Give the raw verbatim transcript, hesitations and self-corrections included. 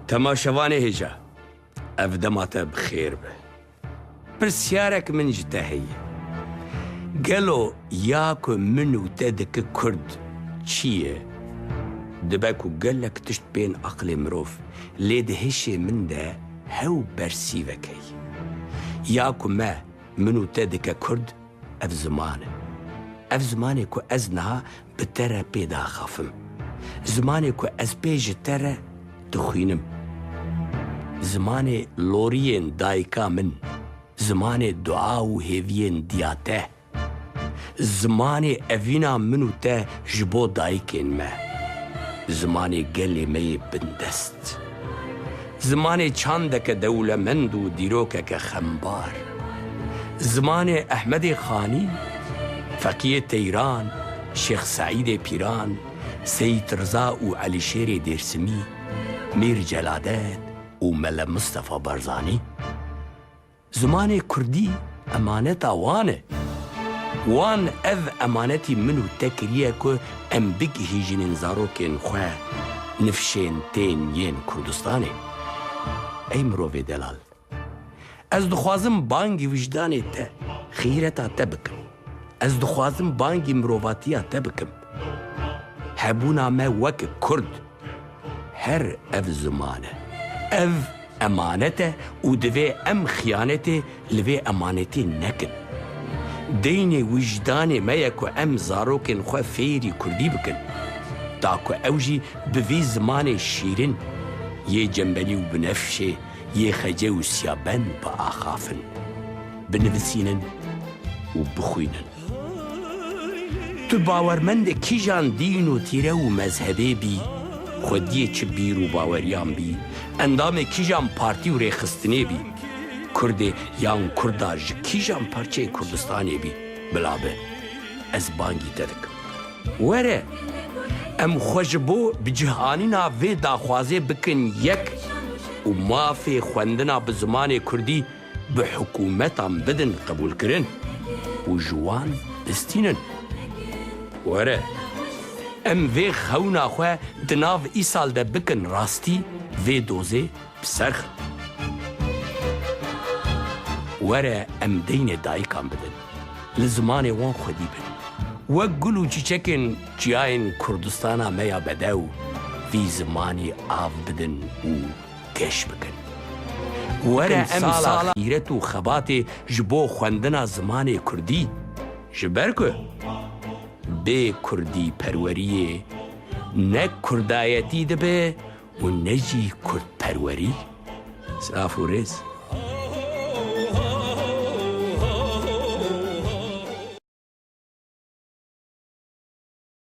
Temaşevanê hêja, ev dema te bi xêr be. Pirsyarek min ji te heye. Gelo ya ku min û te dike kurd çi ye? Dibe ku gelek tişt bên aqlê mirov, lê di hişê min de hew bersîvek heye. Ya ku me, min û te dike kurd, ev ziman e. Ev zimanê ku ez niha bi te re pê diaxafim. Zimanê ku ez pê ji te re dixwînim. Zimanê loriyên dayika min. Zimanê dua û hêviyên diya te. Zimanê evîna min û te ji bo dayikên me. Zimanê gelê me yê bindest. Zimanê çandeke dewlemend û dîrokeke xembar. Zimanê Ehmedê Xanî, Feqiyê Teyran, Şêx Seîdê Pîran, Seyîd Riza û Elîşêrê Dêrsimî, Mîr Celadet û Mele Mistefa Barzanî. Zimanê kurdî emaneta wan e. Wan ev emanetî min û te kiriye ku em bigihîjînin zarokên xwe nifşên tên yên Kurdistanê. Ey mirovê delal, ez dixwazim bangî wijdanê te, xîreta te bikim. Ez dixwazim bangî mirovatiya te bikim. Hebûna me wek kurd, her ev ziman e. Ev emanet e û divê em xiyanetê li vê emanetê nekin. Deynê wijdanê me ye ku em zarokên xwe fêrî kurdî bikin. Ta ku ew jî bi vî zimanê şîrin, yê cembelî û binefşê, yê xece û siyabend biaxafin, binivisînin û bixwînin. Tu bawermendê kîjan dîn û tîre û mezhebê bî, xwediyê çi bîr û baweriyan bî, endamê kîjan partî û rêxistinê bî, Kurdê yan Kurda ji kîjan parçeyê Kurdistanê bî, bila be, ez bangî te dikim. Were, em xwe ji bo bicihanîna vê daxwazê bikin yek û mafê xwendina bi zimanê kurdî bi hikûmetan bidin qebûlkirin û ji wan bistînin. Were, em vê xewna xwe di nav îsal de bikin rastî, vê dozê bi ser xin. Were, em deynê dayikan bidin, li zimanê wan xwedî bin. Wek gul û çîçekên çiyayên Kurdistana me ya bedew, vî zimanî av bidin û geş bikin. Were em sala xîret û xebatê ji bo xwendina zimanê kurdî, ji ber ku bê kurdî perweriyê ne kurdayetî dibe û ne jî kurdperwerî. Silav û rêz.